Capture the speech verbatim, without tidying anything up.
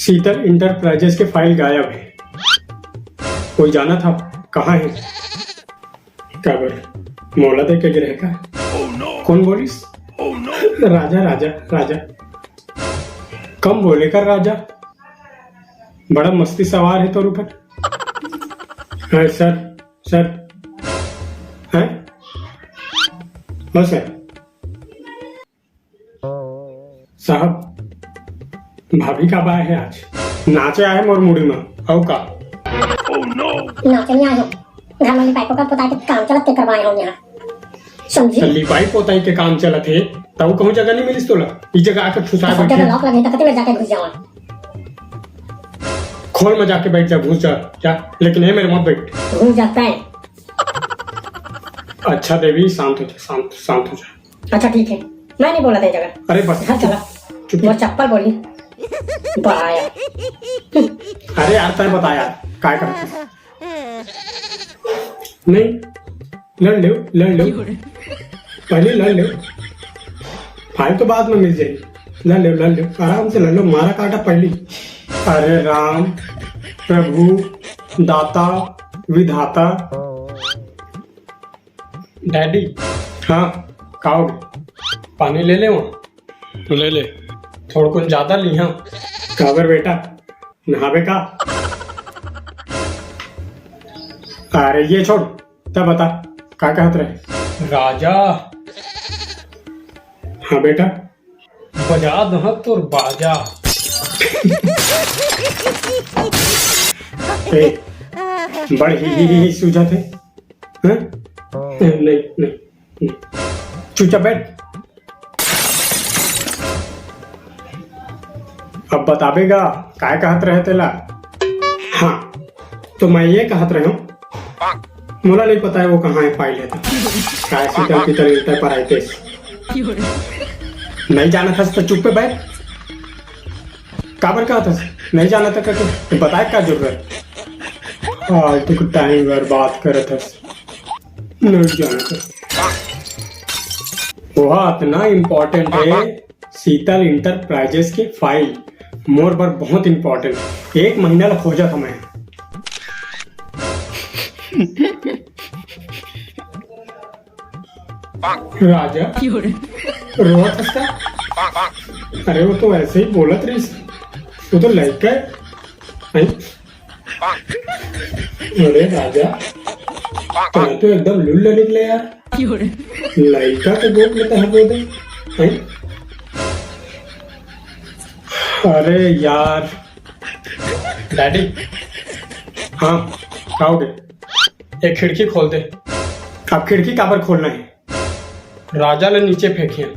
शीतल enterprises के file गायब हे। कोई जानत हे कहाँ हे? काबर, मोला दे के गे रहे का? कौन बोलिस? राजा, राजा, राजा। कम बोले कर राजा, बड़ा मस्ती सवार हे तोर ऊपर। हाँ सर, सर, हैं? हाँ सर। साहब, भाभी काबर आए हे आज? नाचे आए हे मोर मुड़ी में, अउ का? नाचे नहीं आए हे, घर में लिपाई पोता, पोताई के काम चलत, तेकर बर आए हों यहाँ, समझे? त लिपाई पोताई के काम चलत हे, त वो कहूँ जगह नहीं मिलिस तोला? ई जगह आके ठुसा सब बैठे। जगह लॉक लगे, त कते में जाके घुस जावां? खोल में जाके बैठ जा, घुस जा, जा, लेकिन ए मेरे मत बैठ। घुस जाता है। अच्छा देवी, शांत हो जा, शांत, शांत हो जा। अच्छा ठीक है, मैं नहीं बोला था ये जगह। अरे बस, घर चला। चुप। मोर चप्पल बोली। बड़ा आया। अरे यार, तैं बता यार, काय करत हस? नहीं, लड़ लेव, लड़ लेव। पहले लड़ लेव। फाइल तो बाद में मिल जाही। लड़ लेव, लड़ लेव, आराम से लड़ लेव, मारा काटा पहली। अरे राम, प्रभु, दाता, विधाता। डैडी। हाँ, का हो गे? पानी ले ले वहाँ। ले ले। थोड़कुन ज्यादा लिहा। काबर बेटा, नहाबे का? अरे ये छोड़, तैं बता, का कहत रहे? राजा। हाँ बेटा। बजा दहा तोर बाजा। ए, बड़ ही, ही, ही, ही सूझत हे। हाँ? नहीं, नहीं, नहीं। चुपचाप बैठ। अब बताबे गा, काय कहत रहे तेला? हाँ, तो मैं ये कहत रहे हूँ, मोला नहीं पता है वो कहाँ है फाइल है तो। काय शीतल पीतल इंटरप्राइजेस। नहीं जानत हस तो चुप्पे बैठ। काबर कहत हस? नहीं जानत हस करके बताए का जरूरत? फालतू के टाइम बर्बाद करत हस। नहीं जानत हस। वो अतना इंपॉर्टेंट है, शीतल इंटरप्राइजेस के फाइल मोर बर बहुत इंपॉर्टेंट। एक महीना ला खोजत हंव मैं। राजा, रोवत हस का? अरे वो तो ऐसे ही बोलत रहिस, वो तो लइका है। हैं? अरे राजा, तैं तो एकदम लुल्ला निकले यार। लइका के गोद में तैं बोले, हैं? अरे यार। डैडी। हाँ, का हो गे? एक खिड़की खोल दे। अब खिड़की काबर खोलना है? राजा ले नीचे फेंकिया।